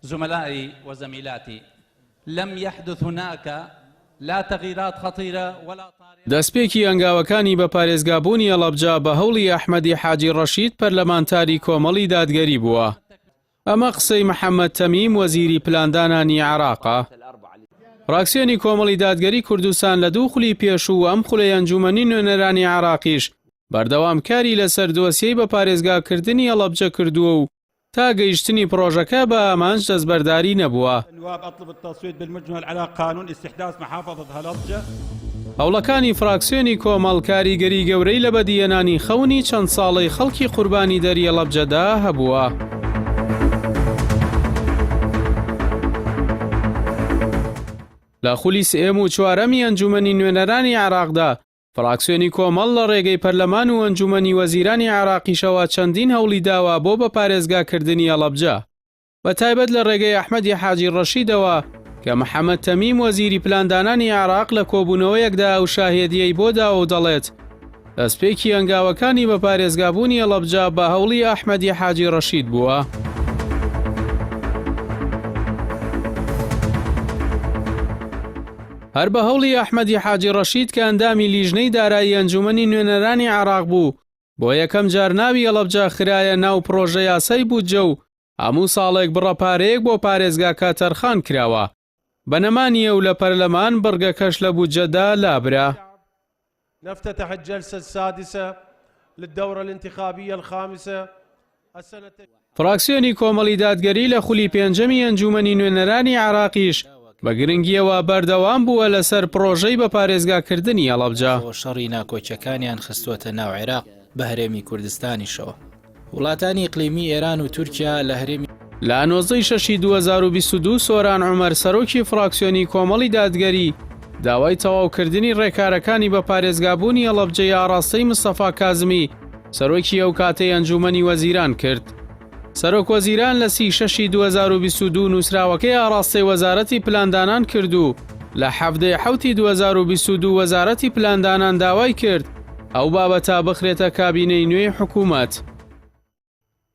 زملائي وزميلاتي لم يحدث هناك لا تغييرات خطيرة ولا طارئة. دەستپێکی هەنگاوەکانی بە پارێزگابوونی هەڵەبجە بە هەوڵی ئەحمەدی حاجی ڕەشید پەرلەمانتاری کۆمەڵی دادگەری بووە. ئەمە قسەی محەمەد تەمیم وەزیری پلاندانانی عێراقە. فراکسیۆنی کۆمەڵی دادگەری کوردستان لە دوو خولی پێشوو و ئەم خولەی ئەنجوومەنی نوێنەرانی عێراقیش بەردەوام کاری لەسەر دۆسیەی بە پارێزگاکردنی هەڵەبجە کردووە و تا گەیشتنی پڕۆژەکە بە ئامانج دەستبەرداری نەبووە. هەوڵەکانی فراکسیۆنی کۆمەڵ کاریگەری گەورەی لە بەدیهێنانی خەونی چەند ساڵەی خەڵکی قوربانیدەری هەڵەبجەدا هەبووە. لە خولی سێیەم و چوارەمی ئەنجوومەنی نوێنەرانی عێراقدا، فراکسیۆنی کۆمەڵ لە ڕێگەی پەرلەمان و ئەنجوومەنی وەزیرانی عێراقیشەوە چەندین هەوڵی داوە بۆ بە پارێزگاکردنی هەڵەبجە، بە تایبەت لە ڕێگەی ئەحمەدی حاجی ڕەشیدەوە کە محەمەد تەمیم وەزیری پلاندانانی عێراق لە کۆبوونەوەیەکدا ئەو شاهێدییەی بۆ داوە و دەڵێت دەستپێکی هەنگاوەکانی بە پارێزگابوونی هەڵەبجە بە هەوڵی ئەحمەدی حاجی ڕەشید بووە. هەر بە هەوڵی ئەحمەدی حاجی ڕەشید کە ئەندامی لیژنەی دارایی ئەنجومەنی نوێنەرانی عێراق بوو، بۆ یەکەم جار ناوی هەڵەبجە خرایە ناو پڕۆژە یاسای بودجە و هەموو ساڵێک بڕە پارەیەک بۆ پارێزگاکە تەرخان کراوە. بە نەمانی ئەو لە پەرلەمان بڕگەکەش لە بودجەدا لابرا. نفتتح الجلسە السادسە للدورە الانتخابیە الخامسە السنە. فراکسیۆنی کۆمەڵی دادگەری لە خولی پێنجەمی ئەنجوومەنی نوێنەرانی عێراقیش بە گرنگییەوە بەردەوام بووە لەسەر پڕۆژەی بە پارێزگاکردنی هەڵەبجە. شەڕی ناکۆکیەکانیان خستووەتە ناو عێراق بە هەرێمی کوردستانیشەوە. وڵاتانی ئیقلیمی ئێران و تورکیا لە هەرێمی. لە 19 ی شەشی 2022 سۆران عومەر سەرۆکی فراکسیۆنی کۆمەڵی دادگەری داوای تەواوکردنی ڕێکارەکانی بە پارێزگابوونی هەڵەبجەی ئاڕاستەی مستەفا کازمی سەرۆکی ئەو کاتەی ئەنجوومەنی وەزیران کرد. سەرۆک وەزیران لە سی شەشی 2022 نووسراوەکەی ئاڕاستەی وەزارەتی پلاندانان کرد و لە 17 ی حەوتی 2022 وەزارەتی پلاندانان داوای کرد ئەو بابەتە بخرێتە کابینەی نوێی حکوومەت.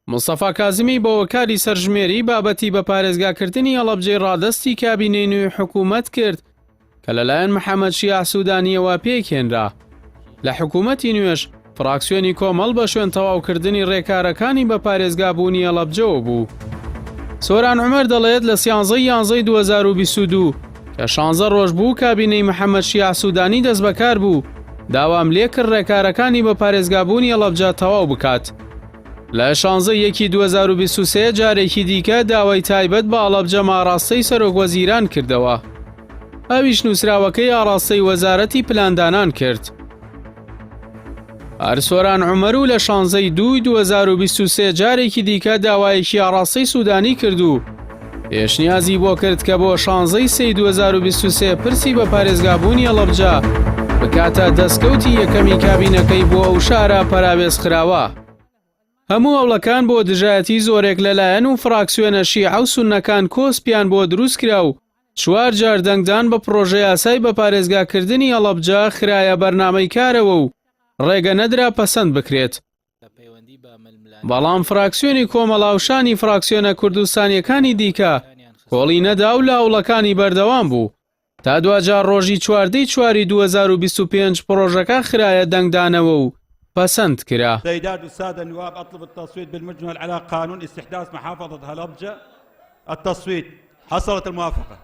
مستەفا کازمی بە هۆکاری سەرژمێری بابەتی بە پارێزگاکردنی هەڵەبجەی ڕادەستی کابینەی نوێی حکوومەت کرد کە لەلایەن محەمەد شیاع سوودانییەوە پێکهێنرا. لە حکوومەتی نوێش فراکسیۆنی کۆمەڵ بە شوێن تەواوکردنی ڕێکارەکانی بە پارێزگابوونی هەڵەبجەوە بوو. سۆران عومەر دەڵێت لە سیانزەی یانزەی 2022 کە شانزە ڕۆژ بوو کابینەی محەمەد شیاع سوودانی دەستبەکار بوو، داوام لێکرد ڕێکارەکانی بە پارێزگابوونی هەڵەبجە تەواو بکات. لە شانزە یەکی 2023 جارێکی دیکە داوای تایبەت بە هەڵەبجەم ئاڕاستەی سەرۆکوەزیران کردەوە. ئەویش نووسراوەکەی ئاڕاستەی وەزارەتی پلاندانان کرد. هەر سۆران عومەر و لە شانزەی دووی 2023 جارێکی دیکە داوایەکی ئاڕاستەی سوودانی کرد و پێشنیازی بۆ کرد کە بۆ شانزەی سێی 2023 پرسی بە پارێزگابوونی هەڵەبجە بکاتە دەستکەوتی یەکەمی کابینەکەی بۆ ئەو شارە پەراوێزخراوە. هەموو هەوڵەکان بۆ دژایەتی زۆرێک لە لایەن و فراکسیۆنە شیعە و سوننەکان کۆسپیان بۆ دروستکرا و چوار جار دەنگدان بە پڕۆژەیاسای بەپارێزگاکردنی هەڵەبجە خرایە بەرنامەی کارەوە و ڕێگە نەدرا پەسەند بکرێت. بەڵام فراکسیۆنی کۆمەڵ هاوشانی فراکسیۆنە کوردستانییەکانی دیکە کۆڵی نەدا و لە هەوڵەکانی بەردەوام بوو تا دواجار ڕۆژی 14 ی چواری 2025 پڕۆژەکە خرایە دەنگدانەوە و پەسەند کرا. سيدات والسادة النواب أطلب التصويت بالمجمل على قانون استحداث محافظة هلبجة التصويت حصلت الموافقة.